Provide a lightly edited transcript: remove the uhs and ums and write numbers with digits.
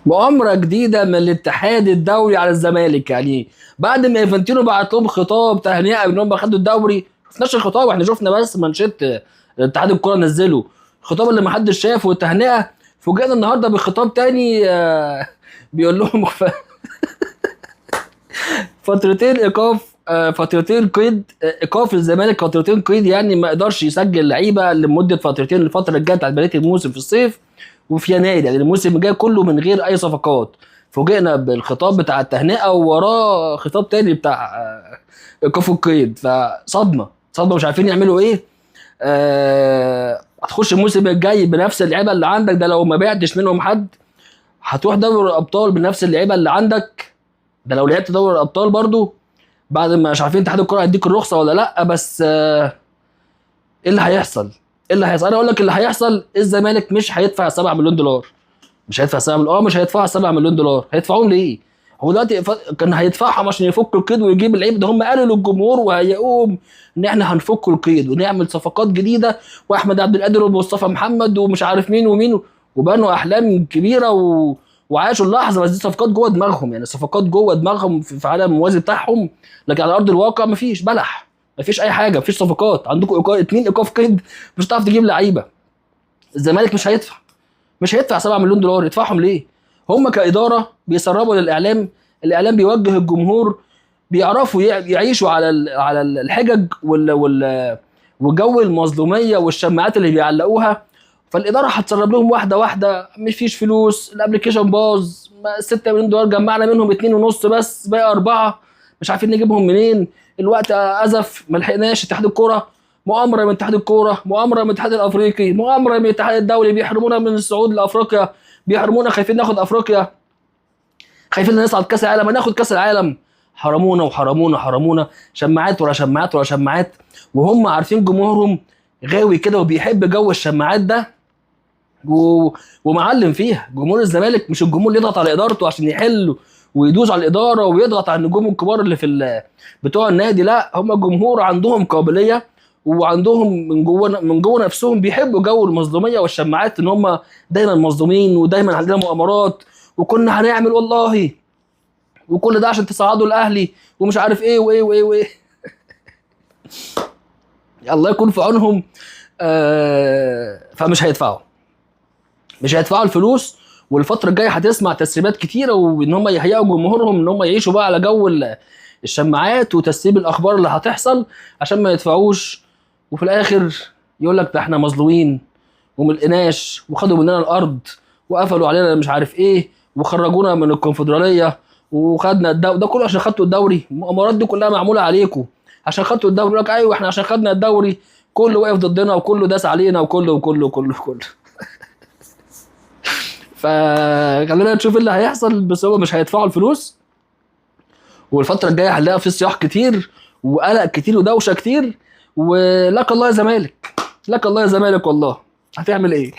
مؤامرة جديدة من الاتحاد الدولي على الزمالك. يعني بعد ما انفانتينو بعت لهم خطاب تهنئة بان هم خدوا الدوري، ما شفناش الخطاب، احنا شفنا بس مانشيت اتحاد الكره نزله الخطاب اللي ما حدش شافه والتهنئه. فوجئنا النهارده بخطاب تاني، بيقول لهم فترتين ايقاف، فترتين قيد، ايقاف الزمالك فترتين قيد، يعني ما يقدرش يسجل لعيبة لمدة فترتين، الفترة الجاية بتاعت بداية الموسم في الصيف وفي يناير، يعني الموسم الجاي كله من غير اي صفقات. فوجئنا بالخطاب بتاع التهنئة ووراه خطاب تاني بتاع ايقاف القيد. فصدمه صدمة، مش عارفين يعملوا ايه. هتخش الموسم الجاي بنفس اللعيبة اللي عندك ده، لو ما بعتش منهم حد هتروح دوري الابطال بنفس اللعيبة اللي عندك ده، لو لعبت دوري الابطال برضو بعد ما مش عارفين اتحاد الكره هيديك الرخصة ولا لا. بس ايه اللي هيحصل؟ ايه اللي هيحصل؟ انا اقول لك اللي هيحصل، الزمالك مش هيدفع 7 مليون دولار، مش هيدفع 7 مليون، مش هيدفع 7 مليون دولار. هيدفعوهم ليه؟ هو دلوقتي كان هيدفعهم عشان يفك القيد ويجيب اللعيب ده. هم قالوا للجمهور وهيئوهم ان احنا هنفك القيد ونعمل صفقات جديدة، واحمد عبد القادر ومصطفى محمد ومش عارف مين ومين، وبنوا احلام كبيرة وعاشوا اللحظة. بس دي صفقات جوه دماغهم، يعني صفقات جوه دماغهم في عالم الموازي بتاعهم، لكن على ارض الواقع مفيش بلح، مفيش اي حاجة، مفيش صفقات. عندكم 2 ايقاف قيد، مش هتعرف تجيب لعيبة. الزمالك مش هيدفع، مش هيدفع 7 مليون دولار. يدفعهم ليه؟ هم كإدارة بيسربوا للإعلام، الإعلام بيوجه الجمهور، بيعرفوا يعيشوا على الحجج وجو المظلومية والشماعات اللي بيعلقوها. فالإدارة هتسرب لهم واحدة واحدة، مفيش فلوس، ال application باظ، 6 مليون دولار جمعنا منهم 2.5 بس، باقي 4 مش عارفين نجيبهم منين، الوقت أزف، ما لحقناش. اتحاد الكورة، مؤامرة من اتحاد الكورة، مؤامرة من الاتحاد الأفريقي، مؤامرة من الاتحاد الدولي، بيحرمونا من الصعود لأفريقيا، بيحرمونا، خايفين ناخد أفريقيا، خايفين نصعد كأس العالم، هناخد كأس العالم، حرمونا وحرمونا حرمونا، شماعات ورا شماعات ورا شماعات. وهم عارفين جمهورهم غاوي كده وبيحب جو الشماعات ده ومعلم فيها. جمهور الزمالك مش الجمهور اللي يضغط على إدارته عشان يحل ويدوس على الإدارة ويضغط على النجوم الكبار اللي في بتوع النادي، لا، هم الجمهور عندهم قابلية وعندهم من جوه نفسهم بيحبوا جو المظلومية والشماعات، ان هم دايما مظلومين ودايما عندنا مؤامرات وكنا هنعمل والله، وكل ده عشان تصعدوا الاهلي ومش عارف ايه وايه وايه وايه. الله يكون في عونهم. فمش هيدفعوا، مش هيدفعوا الفلوس. والفترة الجاية هتسمع تسريبات كتيرة، وان هم يهيئوا جمهورهم ان هم يعيشوا بقى على جو الشماعات وتسريب الاخبار اللي هتحصل عشان ما يدفعوش، وفي الاخر يقول لك ده احنا مظلومين وملقناش وخدوا مننا الارض وقفلوا علينا مش عارف ايه وخرجونا من الكونفدراليه وخدنا الدوري، ده كله عشان خدتوا الدوري. المؤامرات دي كلها معمولة عليكم عشان خدتوا الدوري. يقول لك ايوه احنا عشان خدنا الدوري كله واقف ضدنا وكله داس علينا وكله وكله وكله وكله. فخلينا نشوف اللي هيحصل، بس هو مش هيدفعوا الفلوس. والفترة الجاية هنلاقي في صياح كتير وقلق كتير ودوشه كتير. ولك الله يا زمالك، لك الله يا زمالك، والله هتعمل ايه؟